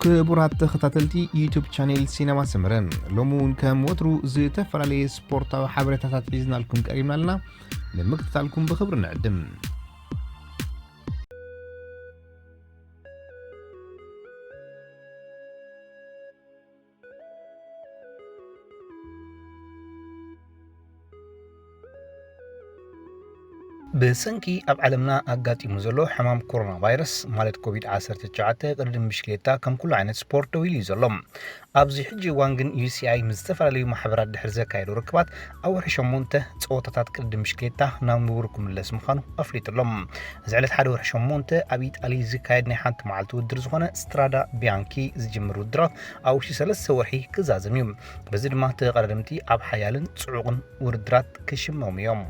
ክቡራት ተኸታተልቲ ዩቱብ ቻኔል ሲነማ ሰመረ፣ ሎሚ እውን ከም ወትሩ ዝተፈላለየ ስፖርታዊ ሓበሬታታት ሒዝናልኩም ቀሪብና ኣለና። ንምክትታልኩም ብኽብሪ ንዕድም። ብሰንኪ ኣብ ዓለምና ኣጋጢሙ ዘሎ ሕማም ኮሮና ቫይረስ ማለት ኮቪድ ዓሰርተ ትሽዓተ ቅድድም ብሽክሌታ ከም ኩሉ ዓይነት ስፖርት ደው ኢሉ እዩ ዘሎ። ኣብዚ ሕጂ እዋን ግን ዩ ሲ ኣይ ምስ ዝተፈላለዩ ማሕበራት ድሕሪ ዘካየዶ ርክባት ኣብ ወርሒ ሸሞንተ ፀወታታት ቅድድም ብሽክሌታ ናብ ንቡር ክምለስ ምዃኑ ኣፍሊጡ ኣሎ። እዚ ዕለት ሓደ ወርሒ ሸሞንተ ኣብ ኢጣሊ ዝካየድ ናይ ሓንቲ መዓልቲ ውድድር ዝኾነ ስትራዳ ቢያንኪ ዝጅምር ውድድራት ኣብ ውሽጢ ሰለስተ ወርሒ ክዛዘም እዩ። በዚ ድማ ተቐዳደምቲ ኣብ ሓያልን ጽዑቕን ውድድራት ክሽመሙ እዮም።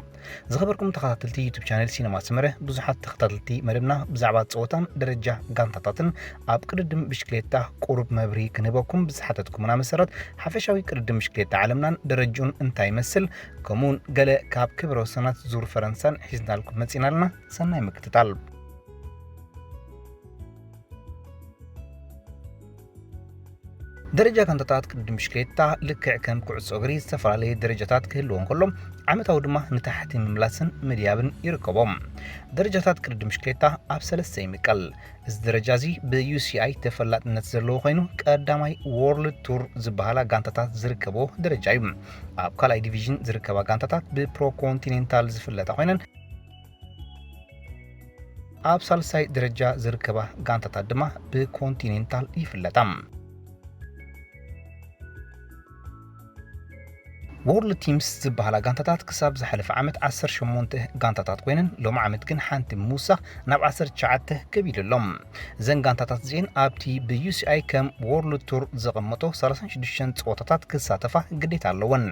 ዝኸበርኩም ተኸታተልቲ ዩቱብ ቻነል ሲነማ ሰመረ፣ ብዙሓት ተኸታተልቲ መደብና ብዛዕባ ጸወታን ደረጃ ጋንታታትን ኣብ ቅድድም ብሽክሌታ ቁሩብ መብርሂ ክንህበኩም ብዝሓተትኩምና መሰረት፣ ሓፈሻዊ ቅድድም ብሽክሌታ ዓለምናን ደረጅኡን እንታይ ይመስል፣ ከምኡውን ገለ ካብ ክብረ ወሰናት ዙር ፈረንሳን ሒዝናልኩም መጺና ኣለና። ሰናይ ምክትታል። ደረጃ ጋንታታት ቅድድም ብሽክሌታ ልክዕ ከም ኩዕሶ እግሪ ዝተፈላለየ ደረጃታት ክህልዎ እንከሎ፣ ዓመታዊ ድማ ንታሕቲ ምምላስን ምድያብን ይርከቦም። ደረጃታት ቅድድም ብሽክሌታ ኣብ ሰለስተ ይምቀል። እዚ ደረጃ እዚ ብ ዩ ሲ ኣይ ተፈላጥነት ዘለዎ ኮይኑ፣ ቀዳማይ ወርልድ ቱር ዝበሃላ ጋንታታት ዝርከብዎ ደረጃ እዩ። ኣብ ካልኣይ ዲቪዥን ዝርከባ ጋንታታት ብ ፕሮ ኮንቲኔንታል ዝፍለጣ ኮይነን፣ ኣብ ሳልሳይ ደረጃ ዝርከባ ጋንታታት ድማ ብኮንቲኔንታል ይፍለጣ። ወርልድ ቲምስ ዝበሃላ ጋንታታት ክሳብ ዝሓለፈ ዓመት ዓሰርተ ሸሞንተ ጋንታታት ኮይነን፣ ሎም ዓመት ግን ሓንቲ ብምውሳኽ ናብ ዓሰርተ ትሽዓተ ከቢሉ ኣሎ። እዘን ጋንታታት እዚኤን ኣብቲ ብ ዩ ሲ ኣይ ከም ወርልድ ቱር ዘቐመጦ ሰላሳን ሽዱሽተን ፀወታታት ክሳተፋ ግዴታ ኣለወን።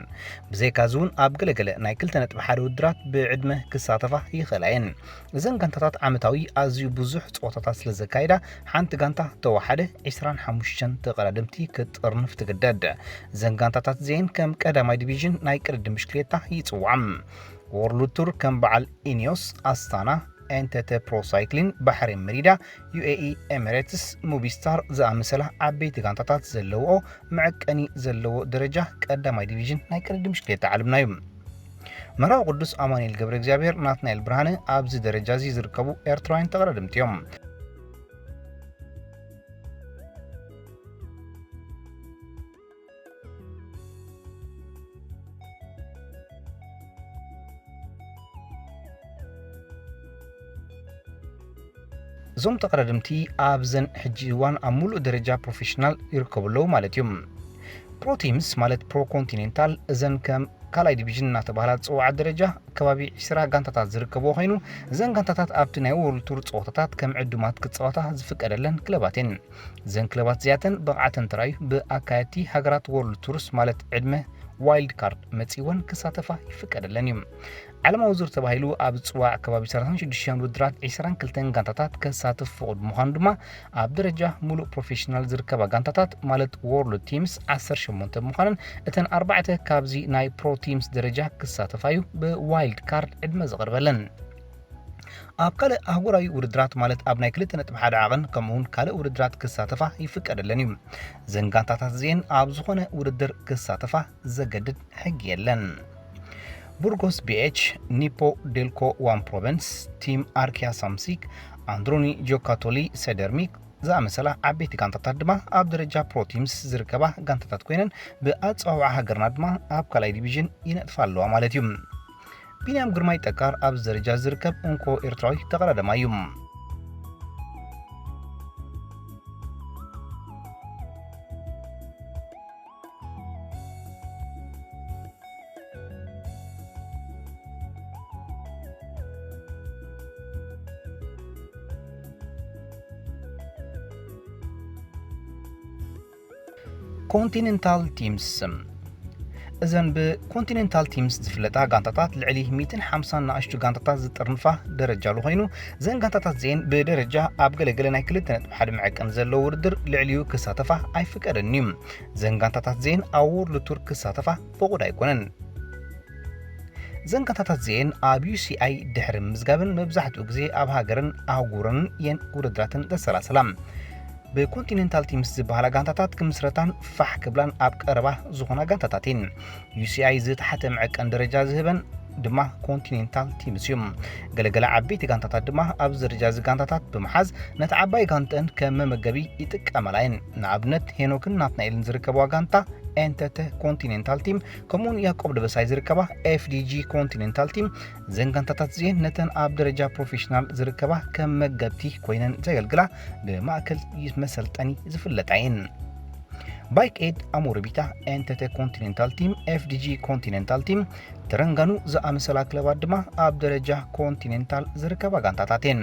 ብዘይካዚ እውን ኣብ ገለገለ ናይ ክልተ ነጥቢ ሓደ ውድድራት ብዕድመ ክሳተፋ ይኽእላ እየን። እዘን ጋንታታት ዓመታዊ ኣዝዩ ብዙሕ ፀወታታት ስለ ዘካይዳ፣ ሓንቲ ጋንታ ተወሓደ ዒስራን ሓሙሽተን ተቐዳደምቲ ክትጥርንፍ ትግደድ። እዘን ጋንታታት እዚኤን ከም ቀዳማይ ዲቪዥን ናይ ቅድድም ብሽክሌታ ይጽዋዓ። ወርልድ ቱር ከም በዓል ኢኒዮስ፣ ኣስታና፣ ኤንቴቴ ፕሮ ሳይክሊን፣ ባሕሬን መሪዳ፣ ዩ ኤ ኢ ኤሚሬትስ፣ ሙቢስታር ዝኣመሰላ ዓበይቲ ጋንታታት ዘለውኦ መዐቀኒ ዘለዎ ደረጃ ቀዳማይ ዲቪዥን ናይ ቅድድም ብሽክሌታ ዓለምና እዩ። መርሃዊ ቅዱስ ኣማኑኤል ገብረ እግዚኣብሔር፣ ናትናኤል ብርሃነ፣ ኣብዚ ደረጃ እዚ ዝርከቡ ኤርትራውያን ተቐዳደምቲ እዮም። እዞም ተቐዳደምቲ ኣብዘን ሕጂ እዋን ኣብ ሙሉእ ደረጃ ፕሮፌሽናል ይርከቡ ኣለዉ ማለት እዩ። ፕሮ ቲምስ ማለት ፕሮ ኮንቲኔንታል እዘን ከም ካልኣይ ዲቪዥን እናተባህላ ዝፅውዓ ደረጃ ከባቢ ዒስራ ጋንታታት ዝርከብዎ ኮይኑ፣ እዘን ጋንታታት ኣብቲ ናይ ወርልድ ቱር ፀወታታት ከም ዕዱማት ክፃወታ ዝፍቀደለን ክለባት እየን። እዘን ክለባት እዚኣተን ብቕዓተን ተራእዩ ብኣካየድቲ ሃገራት ወርልድ ቱርስ ማለት ዕድመ ዋይልድ ካርድ መጺወን ክሳተፋ ይፍቀደለን እዩ። ዓለማዊ ዙር ተባሂሉ ኣብ ዝጽዋዕ ከባቢ ሰላሳን ሽዱሽተን ውድድራት ዒስራን ክልተን ጋንታታት ከሳትፍ ፍቑድ ምዃኑ ድማ ኣብ ደረጃ ሙሉእ ፕሮፌሽናል ዝርከባ ጋንታታት ማለት ወርልድ ቲምስ ዓሰርተ ሸሞንተ ብምዃነን እተን ኣርባዕተ ካብዚ ናይ ፕሮ ቲምስ ደረጃ ክሳተፋ እዩ ብዋይልድ ካርድ ዕድመ ዝቐርበለን። ኣብ ካልእ ኣህጉራዊ ውድድራት ማለት ኣብ ናይ ክልተ ነጥቢ ሓደ ዓቐን ከምኡውን ካልእ ውድድራት ክሳተፋ ይፍቀደለን እዩ። እዘን ጋንታታት እዚኤን ኣብ ዝኾነ ውድድር ክሳተፋ ዘገድድ ሕጊ የለን። ቡርጎስ ቢ ኤች፣ ኒፖ ዴልኮ ዋን ፕሮቨንስ፣ ቲም ኣርኪያ ሳምሲክ፣ ኣንድሮኒ ጆካቶሊ ሰደርሚክ ዝኣመሰላ ዓበይቲ ጋንታታት ድማ ኣብ ደረጃ ፕሮ ቲምስ ዝርከባ ጋንታታት ኮይነን ብኣጸዋውዓ ሃገርና ድማ ኣብ ካልኣይ ዲቪዥን ይነጥፋ ኣለዋ ማለት እዩ። ቢንያም ግርማይ ጠቃር ኣብዚ ደረጃ ዝርከብ እንኮ ኤርትራዊ ተቐዳዳማይ እዩ። ኮንቲኔንታል ቲምስ። እዘን ብኮንቲኔንታል ቲምስ ዝፍለጣ ጋንታታት ልዕሊ ሚእትን ሓምሳን ንኣሽቱ ጋንታታት ዝጥርንፋ ደረጃ ኣሎ ኮይኑ፣ እዘን ጋንታታት እዚኤን ብደረጃ ኣብ ገለገለ ናይ ክልተ ነጥቢ ሓደ መዐቀን ዘለዎ ውድድር ልዕሊኡ ክሳተፋ ኣይፍቀደን እዩ። እዘን ጋንታታት እዚኤን ኣብ ወርልድ ቱር ክሳተፋ ፍቑድ ኣይኮነን። እዘን ጋንታታት እዚኤን ኣብ ዩ ሲ ኣይ ድሕሪ ምምዝጋብን መብዛሕትኡ ግዜ ኣብ ሃገርን ኣህጉርን እየን ውድድራተን ዘሰላስላ። ብኮንቲኔንታል ቲምስ ዝበሃላ ጋንታታት ክምስረታን ፋሕ ክብላን ኣብ ቀረባ ዝኾና ጋንታታት እየን። ዩ ሲ ኣይ ዝተሓተ መዐቀን ደረጃ ዝህበን ድማ ኮንቲኔንታል ቲምስ እዩ። ገለገለ ዓበይቲ ጋንታታት ድማ ኣብዚ ደረጃ እዚ ጋንታታት ብምሓዝ ነቲ ዓባይ ጋንተን ከም መመገቢ ይጥቀማላ እየን። ንኣብነት ሄኖክን ናትናኤልን ዝርከብዋ ጋንታ ኤንተተ ኮንቲኔንታል ቲም ከምኡውን ያቆብ ደበሳይ ዝርከባ ኤፍ ዲ ጂ ኮንቲኔንታል ቲም፣ እዘን ጋንታታት እዚኤን ነተን ኣብ ደረጃ ፕሮፌሽናል ዝርከባ ከም መገብቲ ኮይነን ዘገልግላ ብማእከል መሰልጠኒ ዝፍለጣ እየን። ባይክ ኤድ ኣሞረቢታ ኤንተተ ኮንቲኔንታል ቲም፣ ኤፍ ዲ ጂ ኮንቲኔንታል ቲም፣ ተረንጋኑ ዝኣመሰላ ክለባት ድማ ኣብ ደረጃ ኮንቲኔንታል ዝርከባ ጋንታታት እየን።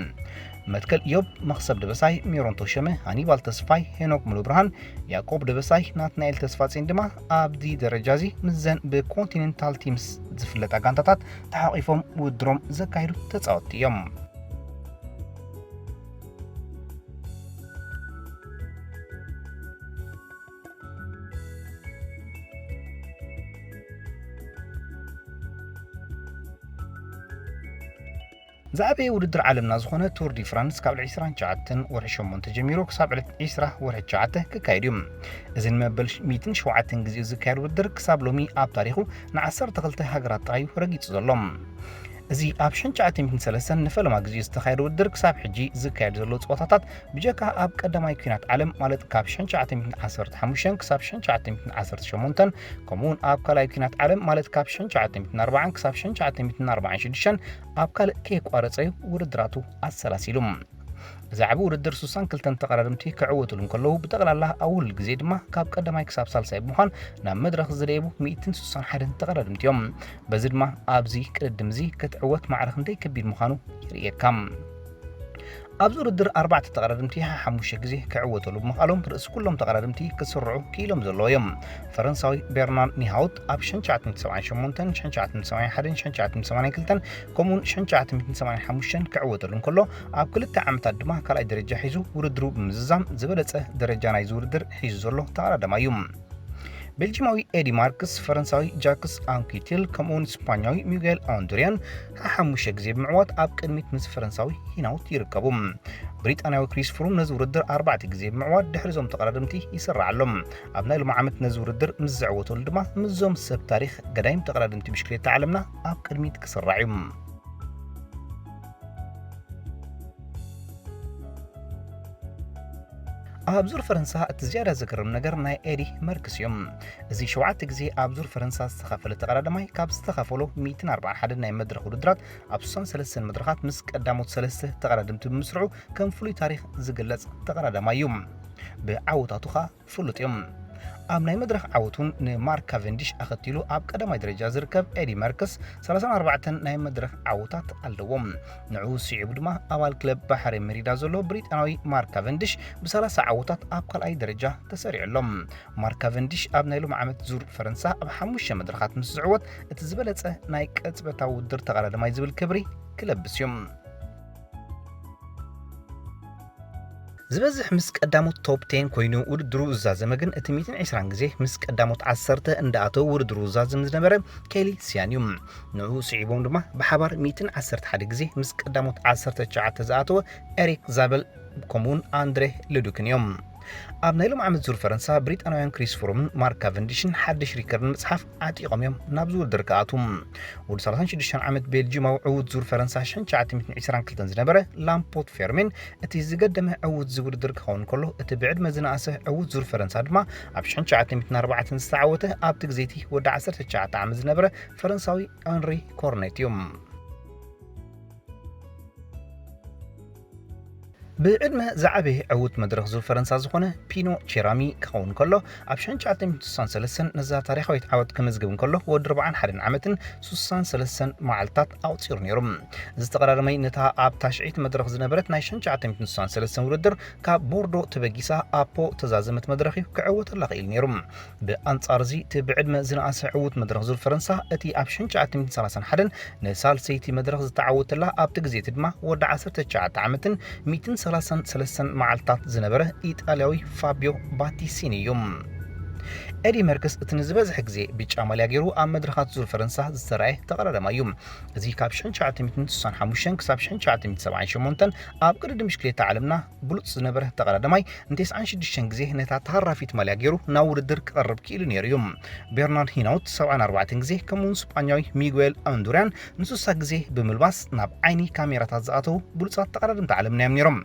መትከል ኢዮብ፣ መኽሰብ ደበሳይ፣ ሜሮን ተሸመ፣ ሃኒባል ተስፋይ፣ ሄኖክ ሙሉብርሃን፣ ያቆብ ደበሳይ፣ ናትናኤል ተስፋጼን ድማ ኣብዚ ደረጃ እዚ ምስዘን ብኮንቲኔንታል ቲምስ ዝፍለጣ ጋንታታት ተሓቒፎም ውድድሮም ዘካይዱ ተጻወትቲ እዮም። ዝዓበየ ውድድር ዓለምና ዝኾነ ቱር ዲ ፍራንስ ካብ ዕለት ዕስራን ትሽዓተን ወርሒ ሸሞንተ ጀሚሩ ክሳብ ዕለት ዕስራ ወርሒ ትሽዓተ ክካየድ እዩ። እዚ ንመበል ሚእትን ሸውዓተን ግዜኡ ዝካየድ ውድድር ክሳብ ሎሚ ኣብ ታሪኹ ንዓሰርተ ክልተ ሃገራት ጥራይ እዩ ረጊጹ ዘሎ። እዚ ኣብ ሸንሸዓተ ሚእትን ሰለስተን ንፈለማ ግዜኡ ዝተኻየደ ውድድር ክሳብ ሕጂ ዝካየድ ዘሎ ጸወታታት ብጀካ ኣብ ቀዳማይ ኲናት ዓለም ማለት ካብ ሸንሸዓተ ሚእትን ዓሰርተ ሓሙሽተን ክሳብ ሸንሸዓተ ሚእትን ዓሰርተ ሸሞንተን ከምኡውን ኣብ ካልኣይ ኲናት ዓለም ማለት ካብ ሸንሸዓተ ሚእትን ኣርባዓን ክሳብ ሸንሸዓተ ሚእትን ኣርባዓን ሽዱሽተን ኣብ ካልእ ከየቋረጸ እዩ ውድድራቱ ኣሰላሲሉ። እዚ ዓቢ ውድድር ሱሳን ክልተን ተቐዳደምቲ ክዕወትሉ እንከለዉ ብጠቕላላ ኣብ ውሉል ግዜ ድማ ካብ ቀዳማይ ክሳብ ሳልሳይ ብምዃን ናብ መድረኽ ዝደየቡ ሚእትን ሱሳን ሓደን ተቐዳደምቲ እዮም። በዚ ድማ ኣብዚ ቅድድም እዚ ክትዕወት ማዕረ ክንደይ ከቢድ ምዃኑ የርእየካ። ኣብዚ ውድድር ኣርባዕተ ተቐዳደምቲ ሓሙሽተ ግዜ ክዕወተሉ ብምኽኣሎም ርእሲ ኩሎም ተቐዳደምቲ ክስርዑ ክኢሎም ዘለዉ እዮም። ፈረንሳዊ ቤርናር ኒሃውት ኣብ ሸንሸዓተ ሚእትን ሰብዓን ሸሞንተን ሸንሸዓተ ሚእትን ሰብዓን ሓደን ሸንሸዓተ ሚእትን ሰማንያን ክልተን ከምኡውን ሸንሸዓተ ሚእትን ሰማንያን ሓሙሽተን ክዕወተሉ እንከሎ ኣብ ክልተ ዓመታት ድማ ካልኣይ ደረጃ ሒዙ ውድድሩ ብምዝዛም ዝበለጸ ደረጃ ናይዚ ውድድር ሒዙ ዘሎ ተቐዳዳማይ እዩ። ቤልጂማዊ ኤዲ ማርክስ፣ ፈረንሳዊ ጃክስ ኣንኪቲል ከምኡውን ስፓኛዊ ሚጌል ኣንድሪያን ሓሙሽተ ግዜ ብምዕዋት ኣብ ቅድሚት ምስ ፈረንሳዊ ሂናውት ይርከቡ። ብሪጣንያዊ ክሪስ ፍሩም ነዚ ውድድር ኣርባዕተ ግዜ ብምዕዋት ድሕሪ እዞም ተቐዳደምቲ ይስራዕ ኣሎ። ኣብ ናይ ሎሚ ዓመት ነዚ ውድድር ምስ ዘዕወተሉ ድማ ምስዞም ሰብ ታሪኽ ገዳይም ተቐዳደምቲ ብሽክሌታ ዓለምና ኣብ ቅድሚት ክስራዕ እዩ። ኣብ ዙር ፈረንሳ እቲ ዝያዳ ዘገርም ነገር ናይ ኤዲ መርክስ እዩ። እዚ ሸውዓተ ግዜ ኣብ ዙር ፈረንሳ ዝተኻፈለ ተቐዳዳማይ ካብ ዝተኻፈሎ ሚእትን ኣርባዓን ሓደን ናይ መድረኽ ውድድራት ኣብ ሱሳን ሰለስተን መድረኻት ምስ ቀዳሞት ሰለስተ ተቐዳደምቲ ብምስርዑ ከም ፍሉይ ታሪኽ ዝግለጽ ተቐዳዳማይ እዩ። ብዓወታቱ ኸኣ ፍሉጥ እዩ። ኣብ ናይ መድረኽ ዓወቱን ንማርክ ካቨንዲሽ ኣኸቲሉ ኣብ ቀዳማይ ደረጃ ዝርከብ ኤዲ መርክስ ሰላሳን ኣርባዕተን ናይ መድረኽ ዓወታት ኣለዎ። ንዕኡ ስዒቡ ድማ ኣባል ክለብ ባሕሪ መሪዳ ዘሎ ብሪጣናዊ ማርክ ካቨንዲሽ ብሰላሳ ዓወታት ኣብ ካልኣይ ደረጃ ተሰሪዑ ኣሎ። ማርክ ካቨንዲሽ ኣብ ናይ ሎሚ ዓመት ዙር ፈረንሳ ኣብ ሓሙሽተ መድረኻት ምስ ዝዕወት እቲ ዝበለጸ ናይ ቅጽበታዊ ውድድር ተቐዳዳማይ ዝብል ክብሪ ክለብስ እዩ። ዝበዝሕ ምስ ቀዳሞት ቶፕ ቴን ኮይኑ ውድድሩ ዝዛዘመ ግን እቲ ሚእትን ዕስራን ግዜ ምስ ቀዳሞት ዓሰርተ እንዳኣተወ ውድድሩ ዝዛዘም ዝነበረ ኬሊ ሲያን እዩ። ንዕኡ ስዒቦም ድማ ብሓባር ሚእትን ዓሰርተ ሓደ ግዜ ምስ ቀዳሞት ዓሰርተ ትሽዓተ ዝኣተወ ኤሪክ ዛበል ከምኡውን ኣንድሬ ሉዱክን እዮም። ኣብ ናይ ሎም ዓመት ዙር ፈረንሳ ብሪጣናውያን ክሪስ ፍሩምን ማርክ ካቨንዲሽን ሓድሽ ሪከርድ ንምጽሓፍ ዓጢቖም እዮም ናብዚ ውድድር ክኣትዉ። ወዲ ሰላሳን ሽዱሽተን ዓመት ቤልጂማዊ ዕዉት ዙር ፈረንሳ ሸንሸዓተ ሚእትን ዕስራን ክልተን ዝነበረ ላምፖት ፌርሜን እቲ ዝገደመ ዕዉት ዝውድድር ክኸውን ከሎ እቲ ብዕድመ ዝነኣሰ ዕዉት ዙር ፈረንሳ ድማ ኣብ ሸንሸዓተ ሚእትን ኣርባዕተን ዝተዓወተ ኣብቲ ግዜቲ ወዲ ዓሰርተ ትሽዓተ ዓመት ዝነበረ ፈረንሳዊ ኣንሪ ኮርኔት እዩ። ብዕድመ ዝዓበየ ዕዉት መድረኽ ዙር ፈረንሳ ዝኾነ ፒኖ ቼራሚ ክኸውን ከሎ ኣብ ሸንሸዓተ ሚእትን ስሳን ሰለስተን ነዛ ታሪኻዊት ዓወት ክምዝግብ እንከሎ ወዲ ኣርባዓን ሓደን ዓመትን ስሳን ሰለስተን መዓልታት ኣቑጺሩ ነይሩ። እዚ ተቐዳዳማይ ነታ ኣብ ታሽዒት መድረኽ ዝነበረት ናይ ሸንሸዓተ ሚእትን ስሳን ሰለስተን ውድድር ካብ ቦርዶ ተበጊሳ ኣፖ ተዛዘመት መድረኽ እዩ ክዕወተላ ክኢሉ ነይሩ። ብኣንጻር እዚ እቲ ብዕድመ ዝነኣሰ ዕዉት መድረኽ ዙር ፈረንሳ እቲ ኣብ ሸንሸዓተ ሚእትን ሰላሳን ሓደን ንሳልሰይቲ መድረኽ ዝተዓወተላ ኣብቲ ግዜቲ ድማ ወዲ ዓሰርተ ትሽዓተ ዓመትን ሚእትን ሰላሳን ሰለስተን መዓልታት ዝነበረ ኢጣልያዊ ፋቢዮ ባቲሲኒ እዩ። ኤዲ መርክስ እቲ ንዝበዝሐ ግዜ ብጫ ማልያ ገይሩ ኣብ መድረኻት ዙር ፈረንሳ ዝተራእየ ተቐዳዳማይ እዩ። እዚ ካብ ሽሕን ትሽዓተ ሚእትን ስሳን ሓሙሽተን ክሳብ ሽሕን ትሽዓተ ሚእትን ሰብዓን ሸሞንተን ኣብ ቅድድም ብሽክሌታ ዓለምና ብሉጽ ዝነበረ ተቐዳዳማይ፣ ንተስዓን ሽዱሽተን ግዜ ነታ ተሃራፊት ማልያ ገይሩ ናብ ውድድር ክቐርብ ክኢሉ ነይሩ እዩ። ቤርናርድ ሂናውት ሰብዓን ኣርባዕተን ግዜ፣ ከምኡውን ስጳኛዊ ሚጉኤል ኣንዱርያን ንስሳ ግዜ ብምልባስ ናብ ዓይኒ ካሜራታት ዝኣተዉ ብሉጻት ተቐዳደምቲ ዓለምና እዮም ነይሮም።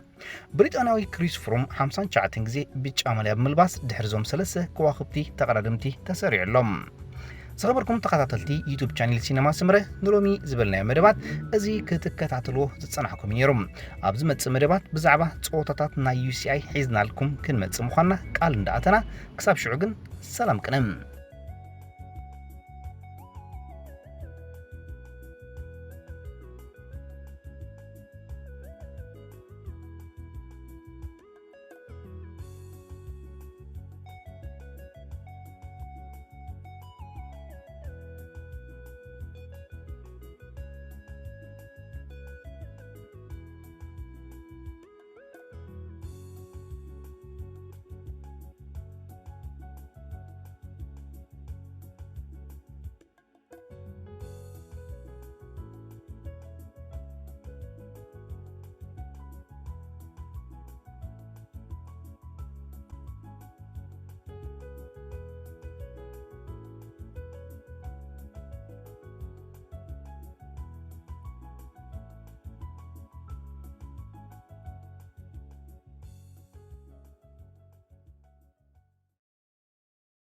ብሪጣንያዊ ክሪስ ፍሩም ሓምሳን ትሽዓተን ግዜ ብጫ ማልያ ብምልባስ ድሕሪ እዞም ሰለስተ ከዋኽብቲ ተቐዳደምቲ ተሰሪዑ ኣሎ። ዝኸበርኩም ተኸታተልቲ ዩቱብ ቻኔል ሲነማ ስምረ፣ ንሎሚ ዝበልናዮ መደባት እዚ ክትከታተልዎ ዝጸናሕኩም እዩ ነይሩ። ኣብ ዝመጽእ መደባት ብዛዕባ ጸወታታት ናይ ዩ ሲ ኣይ ሒዝናልኩም ክንመጽእ ምዃንና ቃል እንዳኣተና፣ ክሳብ ሽዑ ግን ሰላም ቅነ።